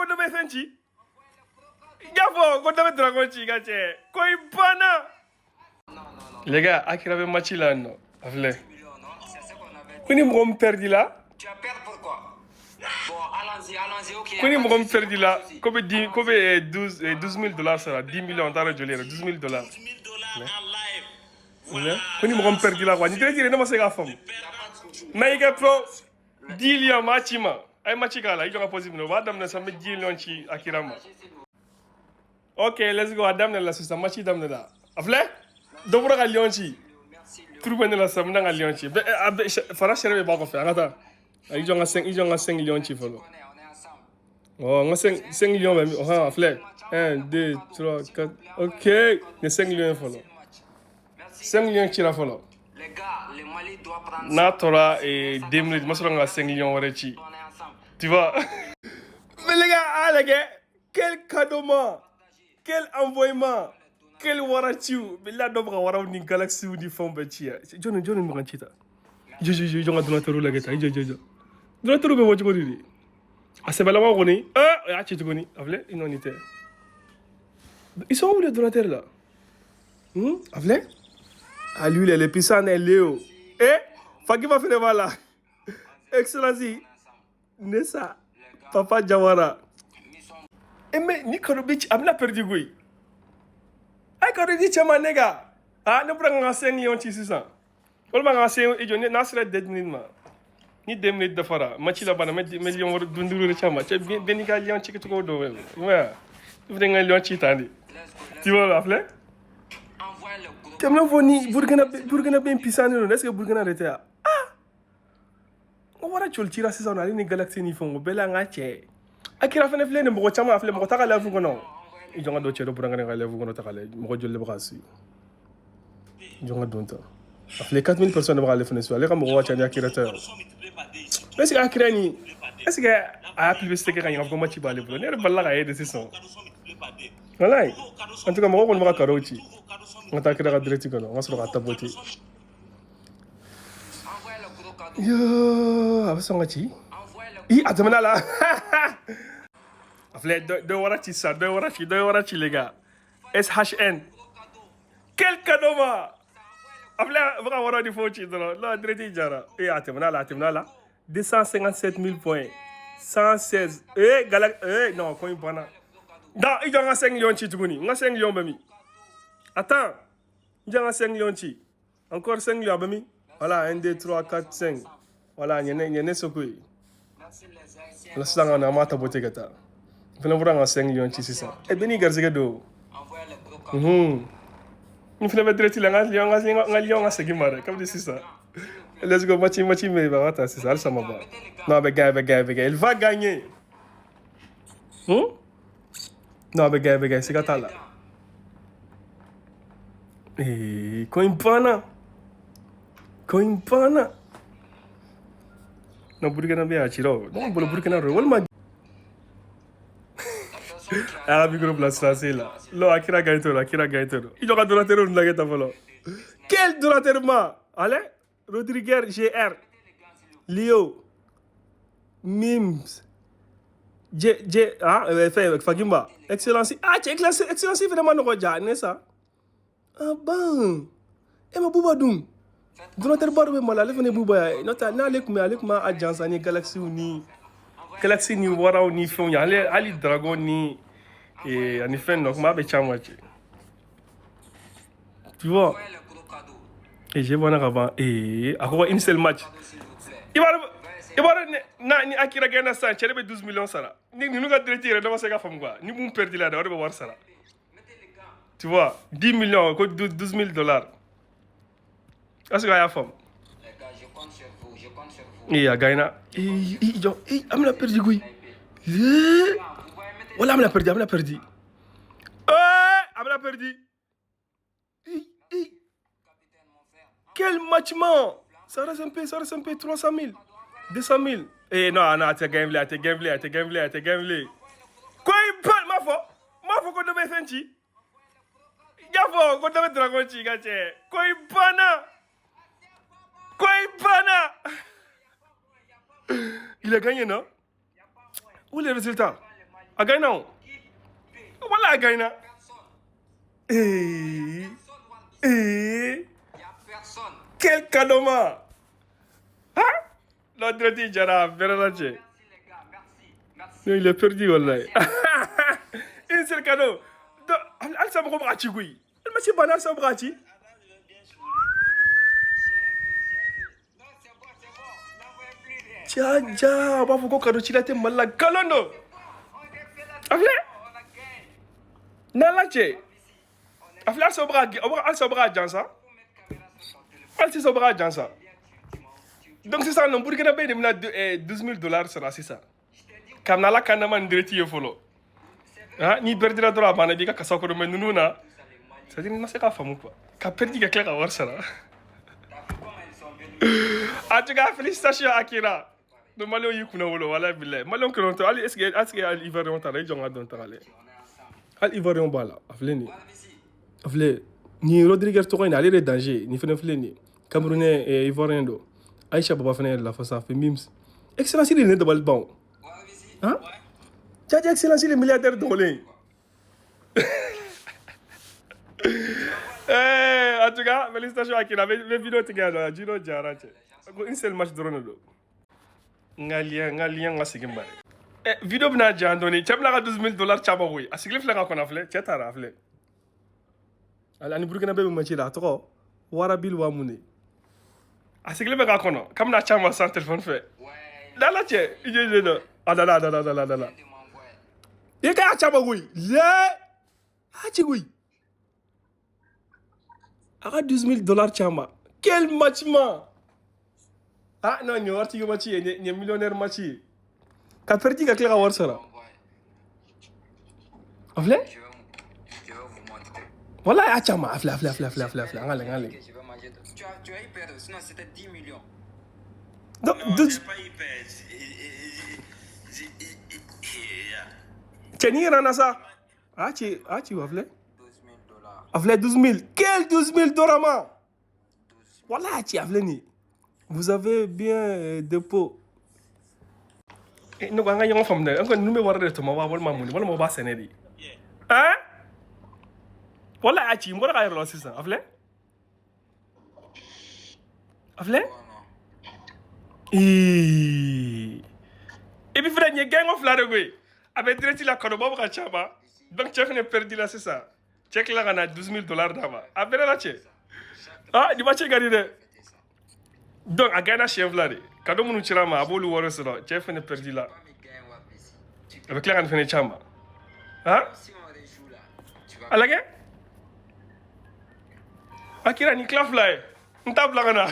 ko dɔ bɛ fɛn ci. I y'a fɔ ko dɔ bɛ dragon ci, ka cɛ ko i banna. Les gars, Akira bɛ match la yan nɔ, a filɛ. Ko ni mɔgɔ min perdu la, ko ni mɔgɔ min perdu la, ko bɛ di, ko bɛ 12 000 dollars sara, 10 millions, n t'a dɔn joli yɛrɛ, 12 000 dollars. Ko ni mɔgɔ min perdu la quoi, nin direct yɛrɛ, ne ma se k'a faamu. Mais i kɛ pro 10 lions maa ci ma, a ye match k'a la, i jɔ ka pause minɛ, o b'a daminɛ sisan, n bɛ 10 lions ci Akira ma. Ok, let's go, a daminɛ la sisan, match daminɛ la. A filɛ, dɔ bɔra ka lion ci. Turu bɛ ne la sisan, n bɛna ka lion ci. Bɛ a bɛ fara sɛrɛ bɛ b'a kɔfɛ, an ka taa. I jɔ n ka 5, i jɔ n ka 5 lions ci fɔlɔ. Ɔ, n ka 5, 5 lions bɛ min? Ɔhɔn, a filɛ. 1, 2, 3, 4. Ok, nin 5 lions ye fɔlɔ. 5 lions cira fɔlɔ. N'a tora 2 minutes, n bɛ sɔrɔ ka 5 lions wɛrɛ ci. Tu vois? Mais les gars, ah les gars, quel cadeau ma! Quel envoiement! Quel waraciw! Billahi, dɔ bɛ ka waraw ni galaxy ni fɛnw bɛɛ ci ya. Jɔnni jɔnni bɛ ka ci ta? Jɔ jɔ jɔ, jɔ, ka donateur lajɛ ta. Jɔ jɔ jɔ. Donateur bɛ bɔ cogo di de? A sɛbɛlama kɔni, o y'a ci tuguni. A filɛ, i nɔ nin tɛ. Ils sont où les donateurs là? A filɛ? Ah lui, il est puissant, Léo. Eh, Fakima fɛnɛ b'a la. Excellence. Nessa. Papa Jawara. Eh mais ni cadeau bɛ ci, a bɛna perdu koyi. A ye cadeau di cɛ ma ne ka. Ah, ne bɔra ka n ka 5 millions ci sisan. Walima n ka 5, i jɔ, n'a sera 2 minutes ma. Ni 2 minutes dafara, match labanna, n bɛ million wɛrɛ dun duuru de ci a ma. Cɛ, bɛɛ n'i ka lion ci cogo dɔn. I m'a ye wa? I fɛnɛ ka lion ci tan de. Tu vois la filɛ? Kɛmɛ fɔ ni Burkina, Burkina bɛ puissant don, est ce que Burkina de tɛ yan? Ah! N ko wara joli cira sisan nɔ, ale ni galaxy ni fɛnw, o bɛɛ la n ka cɛ. Akira fɛnɛ filɛ nin, mɔgɔ caman a filɛ, mɔgɔ t'a ka live kɔnɔ. I jɔ n ka don cɛ dɔ burankɛ ka live kɔnɔ ta k'a lajɛ, mɔgɔ joli de bɛ k'a suit. I jɔ n ka don ta. A filɛ, 4000 personnes de bɛ k'ale fɛnɛ suit, ale ka mɔgɔ ka ca ni Akira ta ye. Mais est ce que Akira nin, est ce que a y'a publicité kɛ ka ɲɛ k'a fɔ ko match b'ale bolo? Ne yɛrɛ balila k'a ye de sisan. Walayi. En tout cas, mɔgɔ kɔni bɛ ka cadeau ci. N ka taa Akira ka direct kɔnɔ, n ka sɔrɔ ka tapoter. Yoo, a bɛ sɔn ka ci. I, a tɛmɛna la. A filɛ, dɔ wara ci sisan, dɔ wara ci, dɔ wara ci, les gars. SHN. Quel cadeau ma! A filɛ, a bɛ ka wara ni fɛnw ci dɔrɔn. Non, direct jara. Eh, a tɛmɛna la, a tɛmɛna la. 257 000 points. 116. Eh, gala, eh, non, ko in banna. Non, i jɔ n ka 5 millions ci tuguni. N ka 5 millions bɛ min? Attends. I jɔ n ka 5 millions ci. Encore 5 millions, a bɛ min? Voilà, 1, 2, 3, 4, 5. Voilà, nin ye ne seko ye. Voilà, sisan ka na, an b'a tapoter ka taa. N fɛnɛ bɔra n ka 5 millions ci sisan. Eh, bɛɛ n'i garisɛgɛ don. Unhun. N fɛnɛ bɛ direct la, n ka lion, n ka lion ka segin ma dɛ, kabini sisan. Let's go, match, match bɛ yen, a ka taa sisan, halisa ma ban. Non, a bɛ gagner, a bɛ gagner, a bɛ gagner. Il va gagner. Non, a bɛ gagner, a bɛ gagner, siga t'a la. Eh, ko in banna. Ko in banna. Non, Burkina bɛ a cira o. Ne bolo Burkina don walima a ka micro bila silencieux la. Non, Akira gagné tɔ don, Akira gagné tɔ don. I jɔ ka donateur ninnu lajɛ tan fɔlɔ. Quel donateur ma? Allez, Rodriguez GR, Leo, Mims, J, J, ah, fɛn Fagimba, Excellence, ah, cɛ, Excellence, Excellence fɛnɛ ma nɔgɔ ja, ne sa. Ah bon, e ma Buba dun. Donateur ba dɔ bɛ Mali, ale fɛnɛ ye Buba ye. N'o tɛ, n'ale tun bɛ, ale tun b'a jansa ni Galaxy ni Galaxy ni waraw ni fɛnw ye. Ale hali dragon ni ani fɛn dɔ, kuma bɛ caman cɛ. Tu vois? Et j'ai banna ka ban. A ko une seule match. I b'a dɔn na ni Akira gagné sisan, cɛ de bɛ 12 millions sara. Ni ninnu ka direct yɛrɛ, ne ma se ka faamu quoi. Ni mun perdu la dɛ, o de bɛ wari sara. Tu vois? 10 millions, ko 12 000 dollars. Est-ce que a y'a faamu? Eh, a gagné. Eh, eh, jɔ, eh, an bɛna perdu koyi. Eh, wala an bɛna perdu, an bɛna perdu. Eh, an bɛna perdu. Eh, eh. Quel matchement! Ça reste un peu, ça reste un peu, 300 000, 200 000. Eh non, non, a tɛ gagné bilen, a tɛ gagné bilen, a tɛ gagné bilen, a tɛ gagné bilen. Ko in ban, m'a fɔ ko dɔ bɛ fɛn ci. I y'a fɔ ko dɔ bɛ dragon ci, ka cɛ. Ko in banna. Ko in banna. Il a gagné, non? Où est le résultat? A gagnera o. Wala a gagnera. Eh, eh, quel cadeau ma. Hein? Non, direct jara, bɛrɛ la cɛ. Non, il est perdu, wallahi. Un seul cadeau. Donc, halisa mɔgɔ bɛ ka ci koyi. Match banna, halisa bɛ ka ci. Ja ja, u b'a fɔ ko cadeau cila tɛ Mali la, nkalon don. A filɛ. N'Ala cɛ. A filɛ, halisa u bɛ ka halisa u bɛ ka jansa. Hali sisan u bɛ ka jansa. Donc sisan nɔ, Burkina bɛ de bɛna 12 000 dollars sara sisan. Kabini Ala ka nama nin direct ye fɔlɔ. Ah, n'i perdira dɔrɔn a banna, i b'i ka kasa kɔrɔ, mais ninnu na, c'est à dire n ma se k'a faamu quoi. Ka perdi ka tila ka wari sara. En tout cas, félicitations Akira. No Malien y'i kunna wolo, walahi bilahi. Malien kelen tɛ hali, est ce que hali Ivoirien t'a la? I jɔ n ka dɔn tagalen. Hali Ivoirien b'a la, a filɛ nin ye. A filɛ nin Rodriguez tɔgɔ in, ale de danger. Nin fɛnɛ filɛ nin ye. Camerounais Ivoirien don. Aïcha Baba fɛnɛ yɛrɛ la fɔ sanfɛ Mims. Excellence de ne dabali ban o. Han? Jaja Excellence de milliardaire dogolen. Eh, en tout cas, félicitations Akira. N bɛ vidéo tigɛ yan nɔ, ji dɔ jara cɛ. Ko un seul match dɔrɔn de don. N ka lien, n ka lien ka segin bari. Eh, vidéo bɛna jan dɔɔni. Cɛ bɛna ka 12 000 dollars caman koyi. A sigilen filɛ ka kɔnɔ filɛ. Cɛ taara a filɛ. Ale ani Burkina bɛ match la, a tɔgɔ Warabil wa mun de. A sigilen bɛ k'a kɔnɔ. K'a bɛna caman san téléphone fɛ. N'Ala cɛ, i jɔ i jɔ. A dala a dala a dala a dala. I ka y'a caman koyi. Lɛ! A ci koyi. A ka 12 000 dollars caman. Quel matchement! Ah non, nin ye waritigi match ye, nin ye millionnaire match ye. Ka perdi ka tila ka wari sara. A filɛ? Walahi a caman, a filɛ, a filɛ, a filɛ, a filɛ, a filɛ, a filɛ, an ka lajɛ, an ka lajɛ. Tu as eu perdre, sinon c'était 10 millions. Donc, Non, douze j'ai pas eu peur. Cɛ n'i yɛrɛ na sa. A ci, a ci, a filɛ. 12 000 dollars. A filɛ 12 000. Quel 12 000 dollars ma? Walahi a ci, a filɛ nin ye. Vous avez bien dépôt. Eh, ne ko an ka ɲɔgɔn faamu dɛ. An ko ninnu bɛ wari de tɔmɔ wa walima mun de? Walima u b'a sɛnɛ de? Hein? Walahi a ci, n bɔra k'a yɛrɛ la sisan. A filɛ? A filɛ? Ii. I bi filɛ nin ye gɛnko fila de koyi. A bɛ direct la, cadeau bɛ ka ci a ma. Donc cɛ fɛnɛ perdu la sisan. Cɛ tila ka na 12 000 dollars d'a ma. A bɛrɛ la cɛ. Ah, nin match ka di dɛ. Donc a gagné siɲɛ fila de. Cadeau minnu cira a ma, a b'olu wari sɔrɔ. Cɛ fɛnɛ perdu la. A bɛ tila ka nin fɛnɛ ci a ma. Han? Si on rejoue là, tu vas A lajɛ. Akira nin tila fila ye. N t'a bila ka na.